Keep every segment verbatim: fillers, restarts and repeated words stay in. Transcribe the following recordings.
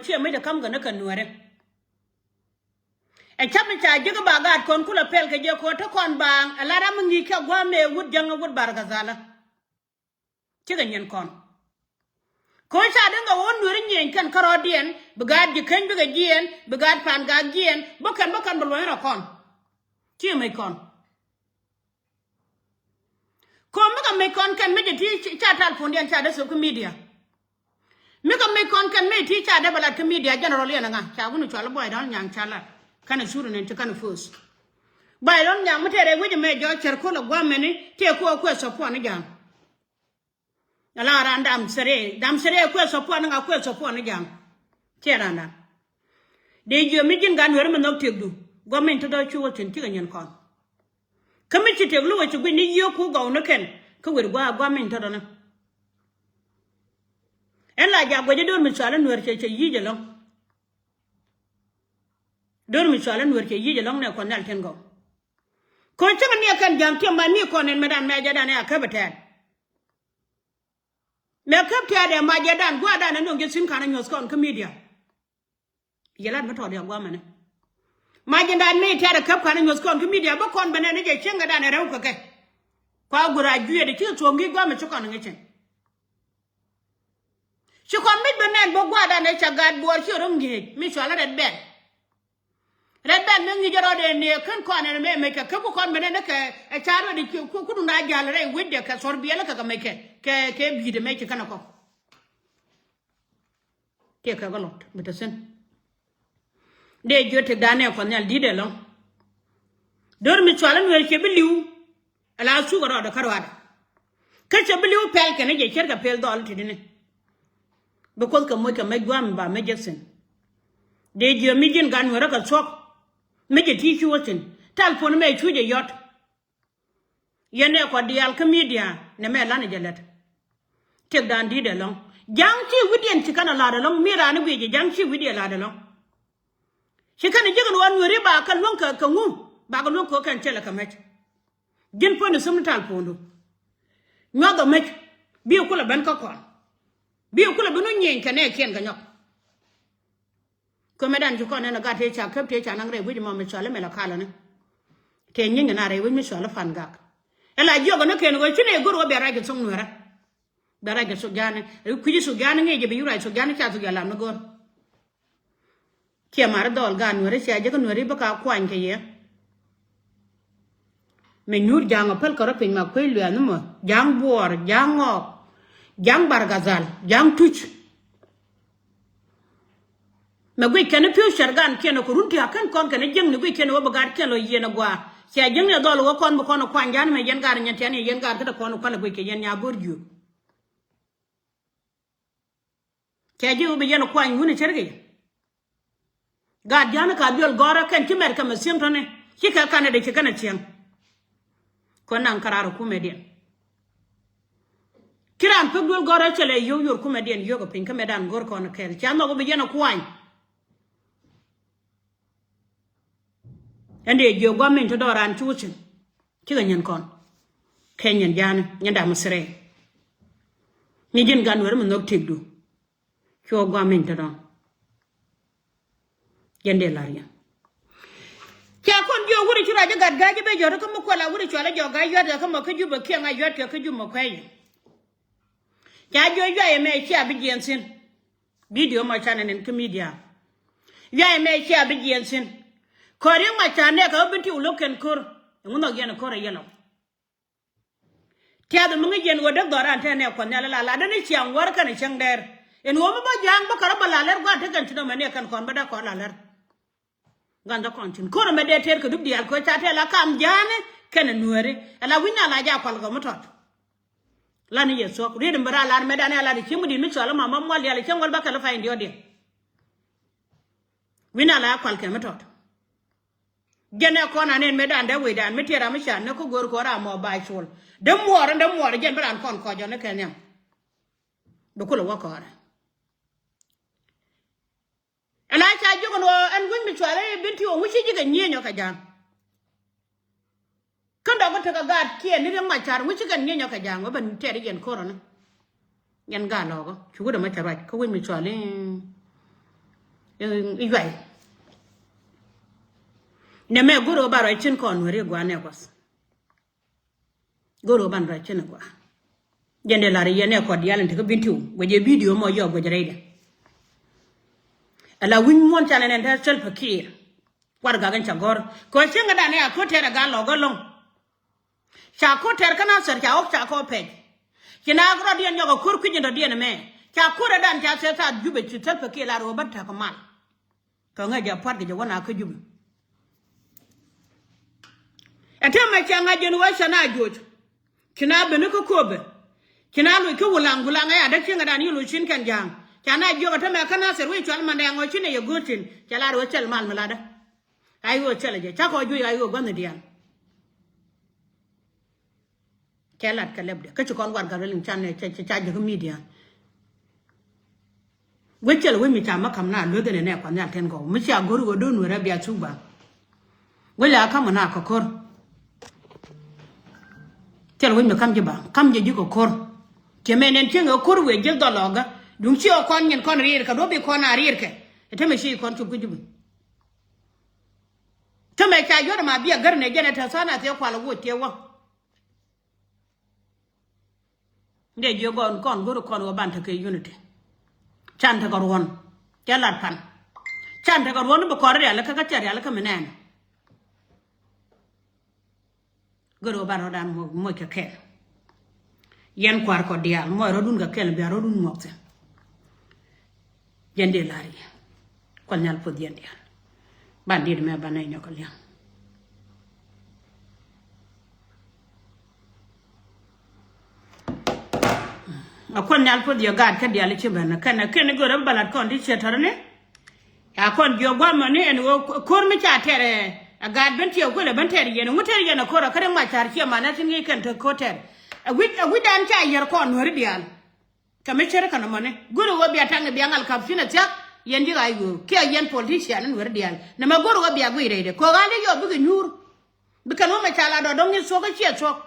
ciɛ mëcdɛ ka̱m kɛ ni kɛ Nuäärä. Ɛ cä mi ca ji̱ kɛ ba gaat kɔn kulɛ pɛl kɛ jɛ ko̱ te kɔn baaŋ ɛ la ram mi ŋi̱i̱c kɛ gua̱a̱mɛ wut jäŋ wut Bargazal. Cikɛ nyin kɔn. Ko̱ ca dee ŋa wä Nuäärä nyieny kɛn kärɔɔdiɛn bi gaat ji̱ keny bikɛ jiɛɛn bi gaat pa̱a̱n gaat jiɛɛn bä kɛn bä kɛn bi luɔ̱ny rɔ kɔn. Ci mec kɔn. Ko̱ mi kɛ mec kɔn kɛn mi jɛ ti ca tal puɔ̱ndiɛn ca dee thok kä media. Mi kɛ mec kɔn kɛn mi ti ca dee bɛ lat kä media general yɛn ɛ ŋa ca wun cual buay dɔ̱n nyaŋ ca lat. Kɛn ɛ sur nɛn ci kɛn ɛ post. Buay dɔ̱n nyaŋ mi tëë rɛy wec ɛmɛ jɔɔc cɛr ko̱l ɛ gua̱a̱mɛni tëë ko̱ ɛ kuɛ support ni ja̱a̱ŋ. Ala ran dam sere dam sere kuɛ support ni ŋa kuɛ support ni ja̱a̱ŋ. Ciɛ ran dan. Dee jiö mi ji̱n gan weri mi nhɔk tiekdu. Gɔmin ti dɔ̱ cu wä thi̱n cikɛ nyin kɔn. Kä mi ci tiek luwä ci guic ni yiööku gɔw ni kɛn kä weri gua̱a̱ gua̱min ti dɔ̱ni. Ɛn la jak guɛc i̱ do̱r mi cual i̱ Nuäär cɛ cɛ yic ɛlɔ̱ŋ. Do̱r mi cual i̱ Nuäär cɛ yic ɛlɔ̱ŋ nɛ kɔn nhial tin gɔw. Ko̱n cäŋ ni ɛ kɛn ja̱a̱ŋ tiɛm ma mi kɔn ɛn mɛ dan mɛ jɛ dan ɛ a käp ɛ tɛɛl. Mɛ käp tɛɛdɛ ma jɛ dan gua̱a̱r dan ɛ no̱ŋ jɛ thi̱n ka̱n ɛ nyuɔ̱th kɔn kä media. Yɛ lat mi tɔɔt ya gua̱a̱r mɛnɛ. Ma jɛ dan mi tɛɛdɛ käp ka̱n ɛ nyuɔ̱th kɔn kä media bä kɔn bɛ nɛn ni jɛ cieŋ kɛ dan ɛ rɛw kɛ kɛ. Kua gua̱a̱r a juɛɛdɛ ci thuɔ̱ŋ gi̱i̱k gua̱a̱r mɛ ci kɔn ɛ ŋi̱cɛn. Ci kɔn mi̱c bä nɛn bä gua̱a̱r dan ɛ ca gaat buɔɔr ci rɔ̱ ŋi̱eec mi cual ɛ rɛt bɛl. Rɛt bɛl mi ŋi̱i̱c ɛ rɔɔdɛ ni ɛ kän kɔn ɛn mɛ mɛc kɛ kä ku kɔn bɛ nɛn ni kɛ ɛ ca rɔɔdɛ ku ku dun a ja̱l rɛy wecdɛ kɛ thɔr biɛl kɛ kɛ mɛc kɛ kɛ kɛ bi̱i̱t ɛmɛ ci kɛn ɛ kɔk. Tiɛ kɛ kɛ lɔt mi te thi̱n. Dee jiö tëkdan ɛ kɔn nhial di̱t ɛlɔ̱ŋ. Do̱r mi cual i̱ Nuäär cɛ bi li̱w. Ala thuk ɛ rɔɔdɛ kä ruaadɛ. Kä cɛ bi li̱w pɛl kɛn i̱ jɛ cärkɛ pɛl dhɔl ti di̱ni. Bi kuoth kɛ moc kɛ mec gua̱a̱m ba mec jek thi̱n. Dee jiö mi ji̱n gan Nuäärä kɛ thuɔ̱k. Mi jɛ ti cuuth thi̱n tal puɔ̱n mɛ cu jɛ yɔt. Yɛn ɛ kɔ diaal kä media nɛ mɛ lan jɛ lät. Tëkdan di̱t ɛlɔ̱ŋ ja̱a̱ŋ ci wi̱diɛn ci kɛn ɛ la̱t ɛlɔ̱ŋ mi raan i̱ guic jɛ ja̱a̱ŋ ci wi̱diɛn la̱t ɛlɔ̱ŋ. Ci kɛn ɛ ji̱ kɛn ɣöö Nuääri ba kɛ luäŋ kɛ ŋu ba kɛ luäŋ kɛ ɣöö kɛn cɛl ɛ kɛ mec. Ji̱n puɔ̱n i̱ thum ni tal puɔ̱ndu nyuath ɔ mec bi kulɛ ben kä kɔn bi kulɛ ben wä nyieny kɛ nɛɛkiɛn kɛ nyɔk. Kömɛ dan ci kɔn ɛn ɛ gat tëë ca käp tëë ca naŋ rɛy wec mɔ mi cɔal i̱ mɛl ɛ kalɔni. Tëë nyieny kɛ na rɛy wec mi cɔal i̱ Pan Gak. Ɛ la jiɔk ɛn ɛ kɛn ɣöö ci nɛy go̱r ɣöö bia ruac kɛ thok Nuäärä. Bia ruac kɛ thok ja̱a̱ni kui̱ci thok ja̱a̱ni ŋi̱i̱c jɛ bi yuc ruac thok ja̱a̱ni ca thok jɛ lam ni go̱r. Ciɛ mar dhɔl gaat Nuääri cia jek Nuääri bä ka kuany kɛ yɛ. Mi nyuur ja̱a̱ŋ ɔ päl kɛ rɔ piny ma kuec luɛɛth ni mɔ ja̱a̱ŋ buɔɔr ja̱a̱ŋ ŋɔɔk ja̱a̱ŋ bargathal ja̱a̱ŋ tuc. Mɛ guic kɛn i̱ pi̱w cɛr gan kiɛn ɔ kɛ run ti a kän kɔn kɛn i̱ jiäkni guic kiɛn ɔ wä bi gaat kiɛn lɔ yieen ɔ gua̱a̱. Cia jiäkni ɛ dhɔl ɔ wä kɔn bi kɔn ɔ kuany ja̱a̱n mɛ yɛn gaat nyɛn tian yɛ yɛn gaat kä te kɔn ɔ kual ɛ guic kɛ yɛn nya bo̱r jiök. Cɛ ji̱ wä bi yɛn kuany wun i̱ cärkɛ yɛ. Gaat ja̱a̱n ka duel gɔ̱rä kɛn ci mɛr kɛ mɛ thiäŋ tɔ̱ni ci kɛ kanɛ dee ci kɛn ɛ thiäŋ. Kɔn naŋ käraar ɛ kumɛdiɛn. Ci raan pek duel gɔ̱rä cɛ lɛ yio̱w yor kumɛdiɛn yio̱k ɛ piny kä mɛ dan go̱r kɔn ɛ kɛɛl cia nhɔk wä bi yɛn ɛ kuany. Ɛn dee jiök gua̱m min te dɔɔran cu thi̱n. Cikɛ nyin kɔn kɛ nyin ja̱a̱ni nyin da̱a̱m thirɛ. Ni ji̱n gan weri mi nhɔk tëkdu. Cuɔ gua̱m min te dɔɔn. Jɛn dee la̱r yɛn. Ca kɔn jiök wuri cu ruac i̱ gat ga̱a̱c i̱ ben jɔ̱ɔ̱r i̱ kä mi kuɛl a wuri cual i̱ jɔɔk ga̱a̱c yua̱t kɛ kä mɔ kä Jubɛ kiɛŋ a yua̱t kɛ kä Jubɛ kuɛɛc. Ca jiök yuac ɛmɛ cia bi jiɛn thi̱n. Bidio mɔ canɛ nɛn kä midia. Yuac ɛmɛ cia bi jiɛn thi̱n. Kɔri ma ca nɛɛk ɛ ɣä bi ti wä lo̱k kɛn ko̱r. Ɛŋu nhɔk yɛn ko̱r ɛ yɛlɔw. Tiath mi ŋi̱c yɛn ɣöö däk dhɔran tɛn ɛ kuɔth nhial la la däni ciaŋ wäär kɛn cäŋ dɛɛr. Ɛn ɣöö mi bä ja̱a̱ŋ bä kärä bä la lɛr gua̱a̱t te kɛn ci nɔmɛ ni ɛ kɛn kɔn bä däk kɔn la lɛr. Gan dhɔk kɔn cin ko̱r ɛmɛ dee tɛɛr kɛ dup diaal kɛ ɣöö ca tɛl a kam ja̱a̱ni kɛn ɛ nuääri. Ɛ la wi̱ny na la jaak kual kɛ mi tɔt. Lan i̱ yɛ thuɔ̱k riet in bi raar lar mɛtdan ɛ lat i̱ cieŋ mi di̱i̱t mi cɔal i̱ mama mual diaal i̱ cieŋ wäl bäkɛl i̱ pay in diɔt diɛn. Wi̱n ala kual kɛ mi tɔt. Jɛn ɛ kɔn an in mɛtdan dee wecdan mi tiɛɛr ram mi ca näk kä go̱o̱r kɔn ram mɔ ba col. Dee muɔɔr in dee muɔɔr jɛn bi raan kɔn kɔc jɔn i̱ kɛ nhiam. Bi kulɛ wä kɔɔrɛ. Ɛn a ca jiök ɛn ɣöö ɛn wi̱c mi cual i̱ bin ti ɣöö wi̱c ci ji̱ kɛ nyieenyɔ kɛ ja̱a̱ŋ. Kä dɔk kä tekɛ gaat kiɛn ni riäŋ mac ca̱r wi̱c ci kɛn nyieenyɔ kɛ ja̱a̱ŋ wä ben tɛɛt i̱ yɛn ko̱r ɔni. Yɛn gaat lɔɔkä cu wut ɛmɛ cɛ ruac kä wi̱c mi cual i̱ I̱ yuay. Nɛ mɛ go̱r ɣöö ba ruac cin kɔn weri gua̱a̱n nɛ gua̱th. Go̱r ɣöö ban ruac cin gua̱a̱. Jɛn dee lar yɛn ɛ kɔt diaal in tekä bin tiw guɛc ɛ bidio mɔ yɔɔk guɛc rɛydɛ. Ala wi̱ny muɔ̱n canɛ nɛn te Salva Kiir. Warɛgak in ca gɔ̱r kɛ ɣöö cieŋ kɛ dan ɛ a ko̱r tɛɛr ɛ gal lɔk ɛ lo̱ŋ. Ca ko̱r tɛr kä Nasir ca ɣɔ̱k ca kɔ pɛc. Ci na rɔ̱diɛn nyɔk a ko̱r kui̱c in dɔ̱diɛn ɛmɛ. Ca ko̱r ɛ dan ca thil thaat Jubɛ ci Salva Kiir lar ɣöö bä täk mal. Kɛ ŋäc jɛ pua̱t kɛ jɛ wä na kä Jubɛ. Ɛ tɛmɛ cɛ ŋa̱c jɛn wä cɛ na juɔc. Ci na ben kä Köpɛ. Ci na loc kä Wulaŋ, Wulaŋ ɛ a däk cieŋ ɛ dan yi loc cin kɛn ja̱a̱ŋ. Ca na jiök ɛ tɛmɛ kä Nasir wi̱i̱ cual mandɛ ŋɔ̱ ci nɛ yɛ go̱o̱r cin. Cɛ lar ɣöö cɛl mal mi latdä. Ay ɣöö cɛl jɛ ca kɔ juɔc ay ɣöö gua̱nh diaal. Cɛ lat kɛ lɛpdɛ kä ci kɔn warɛgak rɛl in can ca jɛ kä midia. Wec cɛl wec mi ca ma kam na lueth in ɛ nɛ kuath nhial tɛn gɔw mi cia go̱r ɣöö do̱n wërɛ bia thuk ba. Wec la kam na kɛ ko̱r. Cɛl wec mi kam ji̱ ba kam jɛ ji̱ kɛ ko̱r. Cɛ mɛ nɛn cieŋ ɛ ko̱r wëë ji̱ dhɔl ɔɔkä duŋ ci ɣä kɔn nyin kɔn riir kɛ duɔ̱p bi kɔn a riir kɛ. Ɛ te mɛ ci kɔn cup kä Jubɛ. Te mɛ ca yuɔ̱t ɛma biɛ gär nɛ jɛn ɛ te tha̱a̱n a thiɛ kual ɛ woc thiɛ wä. Dee jiök gɔn kɔn go̱r kɔn wä ban tekɛ unity. Can tekɛ ruɔ̱n. Cɛ lat pan. Can tekɛ ruɔ̱n bi kɔn rial kä kä cɛ rial kä mi nɛɛn. Go̱r wä ban rɔ̱dan moc kɛ kɛn. Yɛn kua̱r kɔ diaal moc rɔ̱dun kɛ kɛn bia rɔ̱dun muɔk thi̱n. Jɛn dee la̱r yɛ. Kuɔth Nhial puɔth yɛn diaal. Ban dit mɛ ban nɛ nyɔk kɛ lia̱ŋ. A Kuɔth Nhial puɔth yɛ gaat kä diaal i̱ ci ben kɛn kɛn i̱ gör i̱ balat kɔn ti ciɛ tɔrɔni. Ya kɔn jiɔ guamɔ ni ɛn ɣöö ko̱r mi ca tɛr ɛ gaat ben tiɛ kuël ɛ ben tɛr yɛn ŋu tɛr yɛn a ko̱r a kä ri mac car ciɛ man a tin ŋi̱i̱c kɛn te ko̱r tɛr. A wi̱c a wi̱cdan ca yɛr kɔn nuääri diaal. Kɛ mi cär kɛn ɛmɔni go̱ri ɣöö bia taŋ i̱ bia ŋal ka̱p thi̱n ɛ thia̱k. Yɛn ji̱ ɣa̱c ɣöö kiɛ yɛn politician in weri diaal nɛmɛ go̱ri ɣöö bia guic rɛydɛ kɛ ɣöö ɣa̱l i̱ yɔɔp bikɛ nyuur. Bikɛn wä mɛ ca la dɔ̱dɔ̱ŋ i̱ thuɔ̱k i̱ ciɛ thuɔ̱k.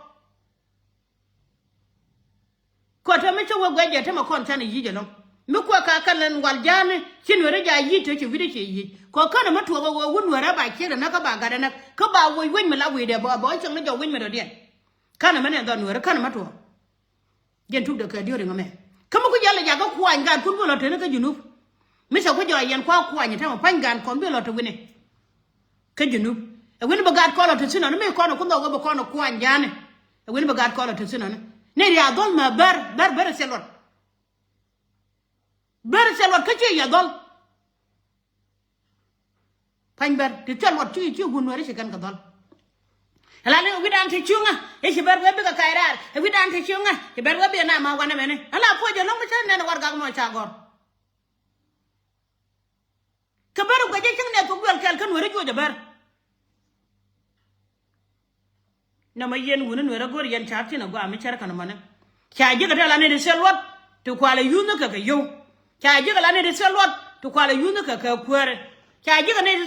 Kɛ ɣöö te mi cä wä guɛc jɛ te mɛ kɔn canɛ yic ɛlɔ̱ŋ mi kuɛ ka kɛn ɛn wal ja̱a̱ni ci nueri ja̱a̱ yic te ci wi̱cdɛ ci yic kɛ ɣöö känɛ mi tuɔɔk ɛ ɣöö wut nueri ɛ ba ciekdɛ näk kä ba gatdɛ näk kä ba woc wec mi la wi̱i̱dɛ bä bä cieŋni jɔk wec mi dɔ̱diɛn. Känɛ mi nɛ dhɔl nueri känɛ mi tuɔɔk. Jɛn tukdɛ kɛ diööri ŋä mɛ kä mi ku jɛ lɛ jakä kuany gaatkun bi lɔ teni kä Junub. Mi cɛ ku jɔɔc yɛn kua kuany tɛmɛ pa̱ny gaatkɔn bi lɔ te wi̱ni. Kä Junub ɛ wi̱ni bi gaatkɔn lɔ te thinɔni mi kɔn ɛ kun dhɔk wä bi kɔn ɛ kuany ja̱a̱ni. Ɛ wi̱ni bi gaatkɔn lɔ te thinɔni ni ria̱a̱ dhɔl mɛ bär bär bär ɛ thil luɔt. Bär ɛ thil luɔt kä ciɛ yɛ dhɔl. Pa̱ny bär ti thil luɔt ci ci wun weri ci kɛn kɛ dhɔl. Ala ni wi̱dan ti cuŋä i̱ ci bär wee bikɛ kac raar i̱ wi̱dan ti cuŋä ci bär wee bikɛ na ma wanɛ mɛni ala puɔc ɛlɔ̱ŋ mi cä nɛn warɛgak mɔ ca gɔ̱r. Kɛ bär guɛc i̱ cäŋ nɛ thok duel kɛl kä nueri juɔc ɛ bär. Nɔmɔ yɛn wuni nuɛrɛ go̱r yɛn ca thi̱n agua mi cär kän mɔnɛ. Ca ji̱ kɛ te la ni ti thil luɔt ti kualɛ yuthni kɛ kɛ yio̱w. Ca ji̱ kɛ la ni ti thil luɔt ti kualɛ yuthni kɛ kɛ kuäärɛ. Ca ji̱ kɛ ni ti